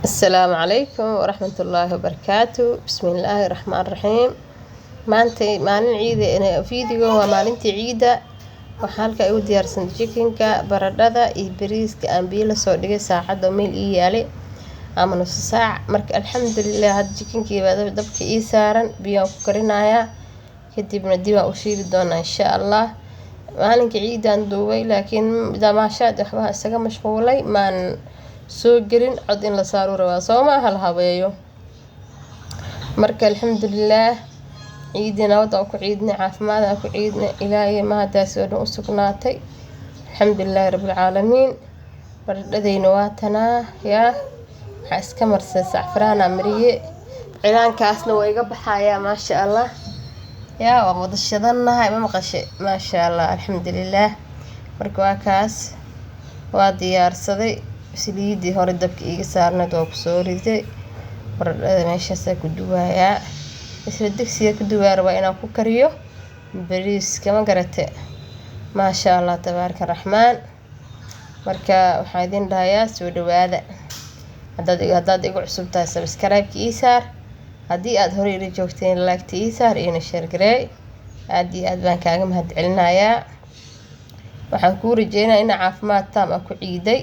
Asalaamu calaykum waraxmatullaahi wabarakaatu. Bismillaahi raxmaan raxiim. Maanta maalin ciida, video waa maalintii ciida. Waxaa halka igu diyaarsan chickenka, baradhada iyo bariiska aan biyo lasoo dhigay saacadda meel ii yaalay ama nus saac. Marka alxamdulilah, hadda chickenkii baa dabka ii saaran, biyaan ku karinayaa, kadibna dib aan u shiili doonaa insha Allah. Maalinka ciidaan duubay, laakiin damaashaad waxbaa isaga mashquulay, maan soo gelin. Cod in la saaro rabaa, soo maaha, la habeeyo. Marka alxamdulilah, ciidii nabad aan ku ciidnay, caafimaad aan ku ciidnay, Ilaahay mahadaasi oo dhan u sugnaatay, alxamdulilaahi rabbil caalamiin. Baradhadayna waa tanaa. Yaa waxaa iska marsan sacfaraana mariye, cilaankaasna waa iga baxayaa, maasha Allah. Yaa waan wada shidannahay, ma maqashe? Maasha Allah, alxamdulilaah. Marka waa kaas, waa diyaarsaday. Saliidii hore dabka iiga saarnayd waa kusoo riday. Baradhada meeshaasaa ku duwayaa, isla digsiga ku duwaa rabaa inaan ku kariyo bariiska, ma garate? Maasha Allah, tabaaraka raxmaan. Marka waxaan idin dhahayaa soo dhawaada. Haddaad igu cusub tahay, subscribe-ka ii saar. Haddii aad hore ila joogteen, like-ta ii saar, iina share gareey. Aad iyo aad baan kaaga mahadcelinayaa. Waxaan kuu rajeynayaa inaa caafimaad taam ah ku ciiday.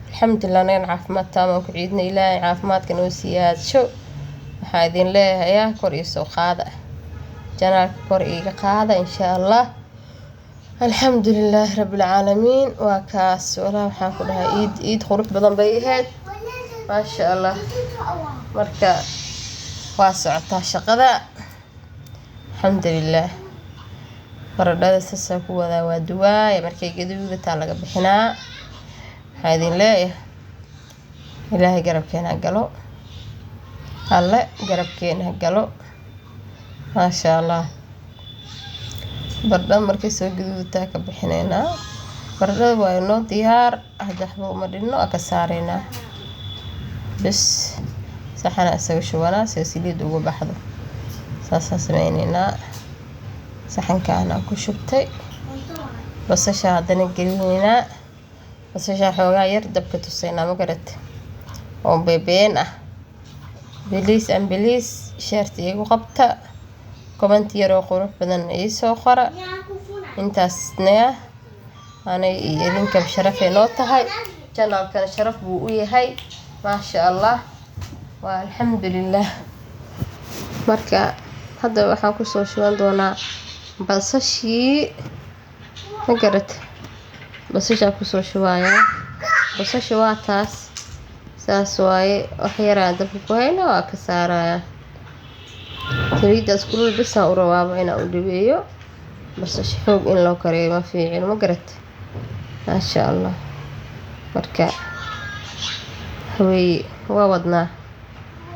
Alxamdulilah, anagana caafimaad taam aan ku ciidnay. Ilaahay caafimaadka noo siyaadsho. Waxaa idin leeyahayaa kor ii soo qaada channelka, kor iiga qaada insha Allah. Alxamdulilaahi rabbil caalamiin. Waa kaas walaa, waxaan ku dhahay ciid, ciid qurux badan bay ahayd, maasha Allah. Marka waa socotaa shaqada, alxamdulilah. Baradhada saasaa ku wadaa, waa duwaaya. Markay gaduudataa laga bixinaa. Waxaa idin leeyahay Ilaahay garabkeena ha galo, Alle garabkeena ha galo, maasha Allah. Baradhada markay soo gaduudataa ka bixineynaa. Baradhada waa inoo diyaar hadda, waxba uma dhinno, waa ka saareynaa bes. Saxana isaga shubanaa si saliid uga baxdo, saasaan sameyneynaa. Saxankaan aan ku shubtay. Basasha haddana gelineynaa. Basasha xoogaa yar dabka tuseynaa, ma garatay, oo beebeen ah. Please and please, shareta iigu qabta, comment yar oo qurux badan iisoo qora. Intaasna anay iyo idinkaba sharafay noo tahay, channelkana sharaf buu u yahay, maasha Allah, waa alxamdulilah. Marka hadda waxaan kusoo shuban doonaa basashii, ma garatay? Basashaa kusoo shubayaa. Basasha waa taas, saas waaye. Wax yaraan dabka ku hayna, waa ka saarayaa. Saliidaas kulul bisaan u rabaaba inaan u dhaweeyo basasha. Xoog in loo kariyo ma fiicino, ma garatay? Maasha Allah. Marka haweeye waa wadnaa,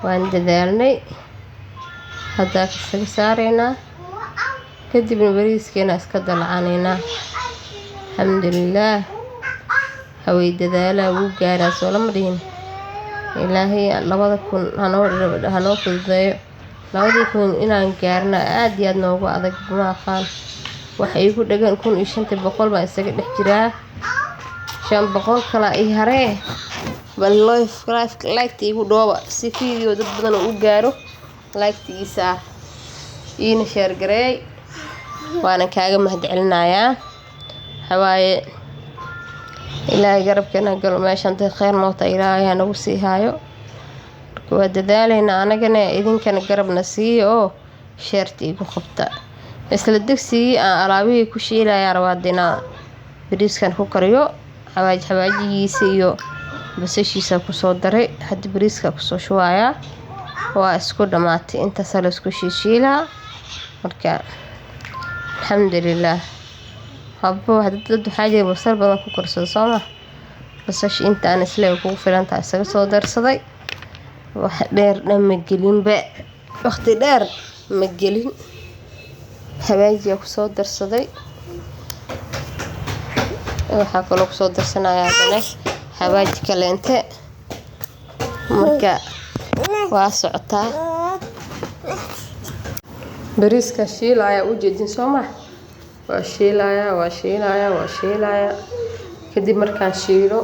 waan dadaalnay. Haddaa isaga saareynaa, kadibna bariiskeena iska dalacaneynaa, alxamdulilaah. Hawey dadaalaa wuu gaaraa, soo lama dhihin? Ilaahay 2000 hanoo fududeeyo. 2000 inaan gaarna aad iyo aad noogu adag, ma aqaan waxa iigu dhagan. 1500 baan isaga dhex jiraa, 500 kala ii haree. Bal like-ta iigu dhooba si video dad badan oo u gaaro. Like-ta ii saar, iina share gareey, waana kaaga mahadcelinayaa. Waxawaaye Ilaahay garabkeena galo. Meeshan dad kheyr noota Ilaahay ha nagu sii haayo. Marka waa dadaaleynaa anagana, idinkana garabna siiya oo shareta iigu qabta. Isla digsigii aan alaabihii ku shiilayaa rabaa hadda inaan bariiskan ku kariyo. Xawaajigiisa iyo basashiisa kusoo daray, hadda bariiska kusoo shubayaa. Waa isku dhamaatay, intaasaa la isku shiishiilaa. Marka alxamdulilaah. Habo dad waxaa jira basal badan ku karsado, soo ma? Basasha intaan isle kugu filan tahay isaga soo darsaday. Wax dheer dhan ma gelinba, waqti dheer ma gelin. Xawaajiyaa kusoo darsaday. Waxaa kaloo kusoo darsanaya haddana xawaaji kaleente. Marka waa socotaa. Bariiska shiilaya u jeedin, soo ma? Waa shiilaya, waa shiilaya, waa shiilaya. Kadib markaan shiilo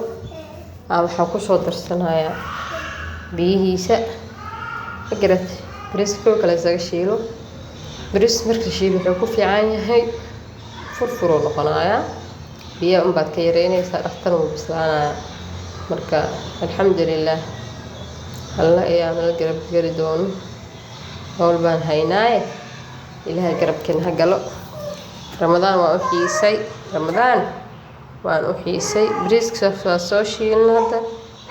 waxaan kusoo darsanayaa Biyihiisa ma garat? Bariiska xoog kale isaga shiilo. Bariis marka shiilo wuxuu ku fiican yahay furfuruu noqonayaa. Biyaha unbaad ka yareynaysaa, dhaqtana wuu bislaanayaa. Marka alxamdulilah, Alla ayaa nala garab geli doono. Howl baan haynaaye, Ilaahay garabkeena ha galo. Ramadaan waan u xiisay, Ramadaan waan u xiisay. Bariiska waa soo shiilnay, hadda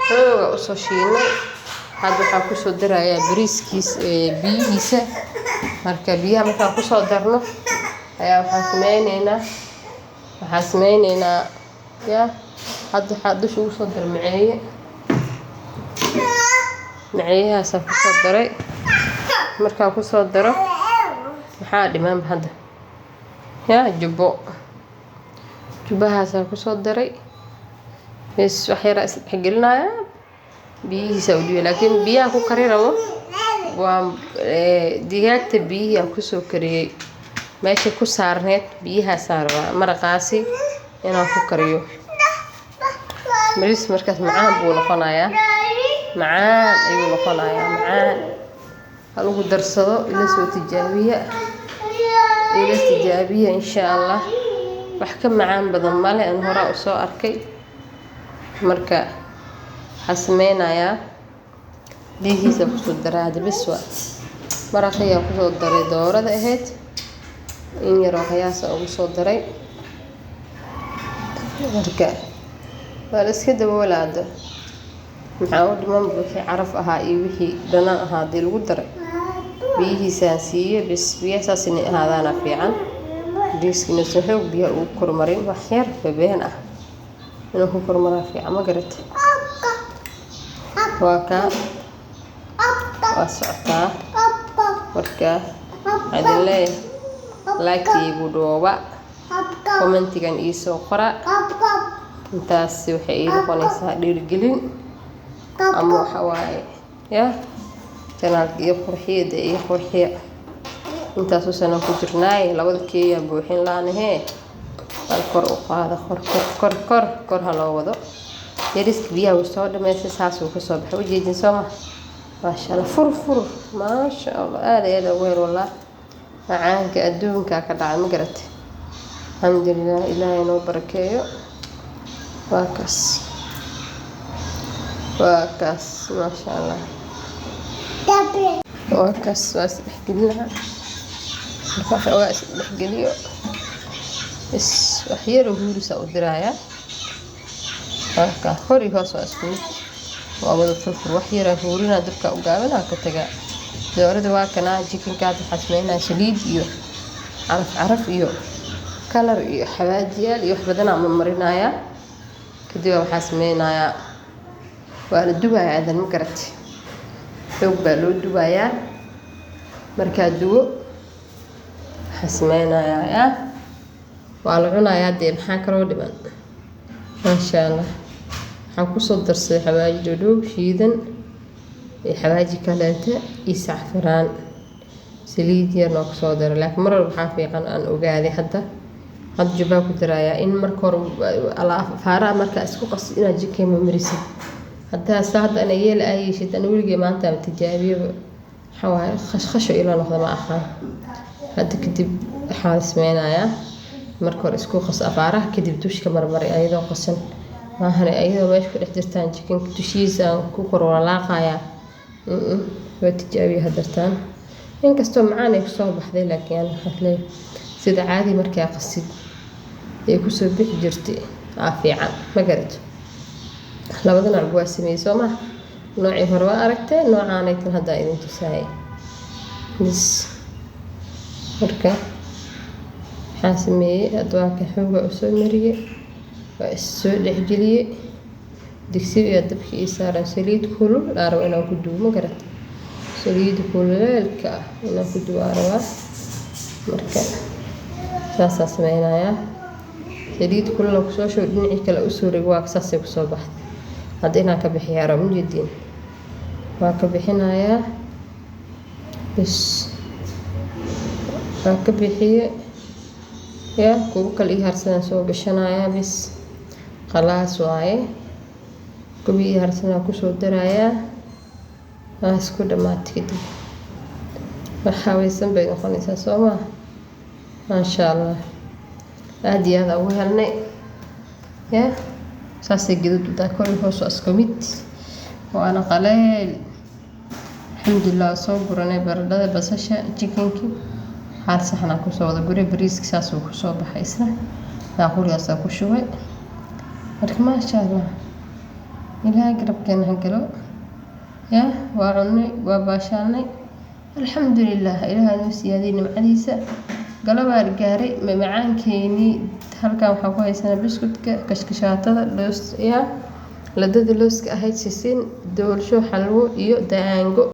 xooga usoo shiilnay. Hadda waxaan kusoo darayaa bariiskiis biyihiisa. Marka biyaha markaan kusoo darno ayaa waxaan sameyneynaa ya. Hadda waxaa dusha ugu soo daray maceeye. Maceeyahaasaan kusoo daray. Markaan kusoo daro, maxaa dhimanba hadda? Ya, jubbo, jubbahaasaan kusoo daray. Bes, wax yaraa is dhexgelinayaa, biyihiisa u dhiibay. Laakiin biyaha ku kari rabo waa digaagta. Biyihii aan kusoo kariyey meesha ku saarneed, biyahaasaan rabaa maraqaasi inaan ku kariyo bariis. Markaas macaan buu noqonayaa, macaan ayuu noqonayaa, macaan halagu darsado. Ila soo tijaabiya, ila tijaabiya, insha Allah. Wax ka macaan badan male aan horaa usoo arkay. Marka waxaa sameynayaa, biyihiisa kusoo daraa hadda. Bes, waa maraqiyaa kusoo daray doorada ahayd. In yaroo qiyaasa ugu soo daray. Marka waa la iska daboolaa hadda. Maxaa u dhiman? Wixii caraf ahaa iyo wixii dhanaan ahaa hadii lagu daray, biyihiisaan siiyey. Bes, biyaha saas inay ahaadaana fiican. Bariiska inuusan xoog biyaha ugu kormarin, wax yar bebeen ah inuu ku kormaraa fiican, ma garatay? Waa kaa, waa socotaa. Marka waxaa idin leeyahay, like iigu dhooba, commentigan iisoo qora. Intaasi waxay ii noqonaysaa dhiirigelin ama waxa waaye ya channelka iyo qurxiya dee, iyo qurxiya. Intaasoo sano ku jirnaay, labada keeyaa buuxin laanahee. Bal kor u qaada, kor, kor, kor, kor, kor ha loo wado. Yariska biyaha wuu soo dhameystay, saasuu kasoo baxay. Ujeedin soo ma? Maasha Allah, fur fur, maasha Allah, aada iyo aada ugu hel wallah. Macaanka adduunka ka dhacay, ma garatay? Alxamdulilah, Ilaahay noo barakeeyo. Waa kaas, waa kaas, maasha Allah, waa kaas. Waa isdhexgelinaa. Marka waxoogaa isdhexgeliyo, is wax yar oo huurisa u dirayaa. Marka kor iyo hoos waa isku mid, waa wada furfur. Wax yaraa huurinaa, dabka u gaabinaa, ka tagaa. Doorada waa kanaa. Chickenka hadda waxaa sameynaya saliid iyo caraf caraf iyo kalar iyo xawaajiyaal iyo wax badanaa ma marinayaa. Kadib waxaa sameynayaa, waa la dubayaa adan, ma garatay? Xoog baa loo dubayaa. Markaa dubo, waxaa sameynayaa ya, waa la cunayaa dee. Maxaa kaloo dhiman? Maasha Allah, waxaan kusoo darsaday xawaaji dhoodhoob shiidan iyo xawaaji kaleete iyo sacfaraan, saliid yarna waa kusoo daray. Laakiin mar walba waxaa fiican, aan ogaaday hadda, hadda jubbaa ku darayaa, in marka hore faaraha markaa isku qasid inaad chicken marisid. Haddaa saa hadda ana yeel aa yeeshid. Ana weligay maanta aan tijaabiyaba, waxaa waaye khashkhasho ila noqda, ma aqaan. Hadda kadib waxaan sameynayaa, marka hore isku qas afaaraha, kadib dushka marmari ayadoo qasan. Maahane ayadoo meesha ku dhex jirtaan chickenka dushiisa aan ku kor walaaqayaa. Waa tijaabiye hadartaan, inkastoo macaan ay kusoo baxday, laakiin aan waxaan leeyahay sida caadi markaa qasid ay kusoo bixi jirtay aa fiican, ma garato? Labada nooc waa sameeyey, soo ma? Noocii hore waa aragtee, noocaanaytan haddaa idin tusaayay. Bis, marka waxaan sameeyey hadda, waa ka xooga usoo mariyey, waa is soo dhexgeliyey. Digsiga ayaa dabka ii saaran, saliid kulul aa raba inaan ku dubo, ma garat? Saliid kuleelka ah inaan ku dubo aa rabaa. Marka saasaa sameynayaa. Saliid kulul aan kusoo shubo, dhinacii kale usoo rogo, waa saasay kusoo baxday. Hadda inaan ka bixiyaa raba, ujeediin? Waa ka bixinayaa. Bes, waa ka bixiye ya. Kuwo kale ii harsanaan soo gashanayaa. Bes, khalaas waaye. Kuwii ii harsanaa kusoo darayaa. Waa isku dhamaatay kadib. Wax haweysan bay noqonaysaa, soo maa? Maasha Allah, aada iyo aada ugu helnay. Ya saasay gaduud u tahay, kor iyo hoos waa isku mid, waana qaleyl. Alxamdulilah, soo guranay baradhada, basasha, chickenkii, hal saxan aan kusoo wada guray. Bariiska saasuu kusoo baxay, isna baaquligaasaa ku shubay. Marka maasha Allah, Ilaahay garabkeena ha galo. Ya waa cunnay, waa baashaalnay, alxamdulilah. Ilaahay noo siyaadiyey nimcadiisa. Galabaa gaaray macmacaankeenii. Halkan waxaan ku haysanaa biskutka, kashkashaatada, loos, ya ladada looska ahayd, sisin, doolsho, xalwo iyo daango.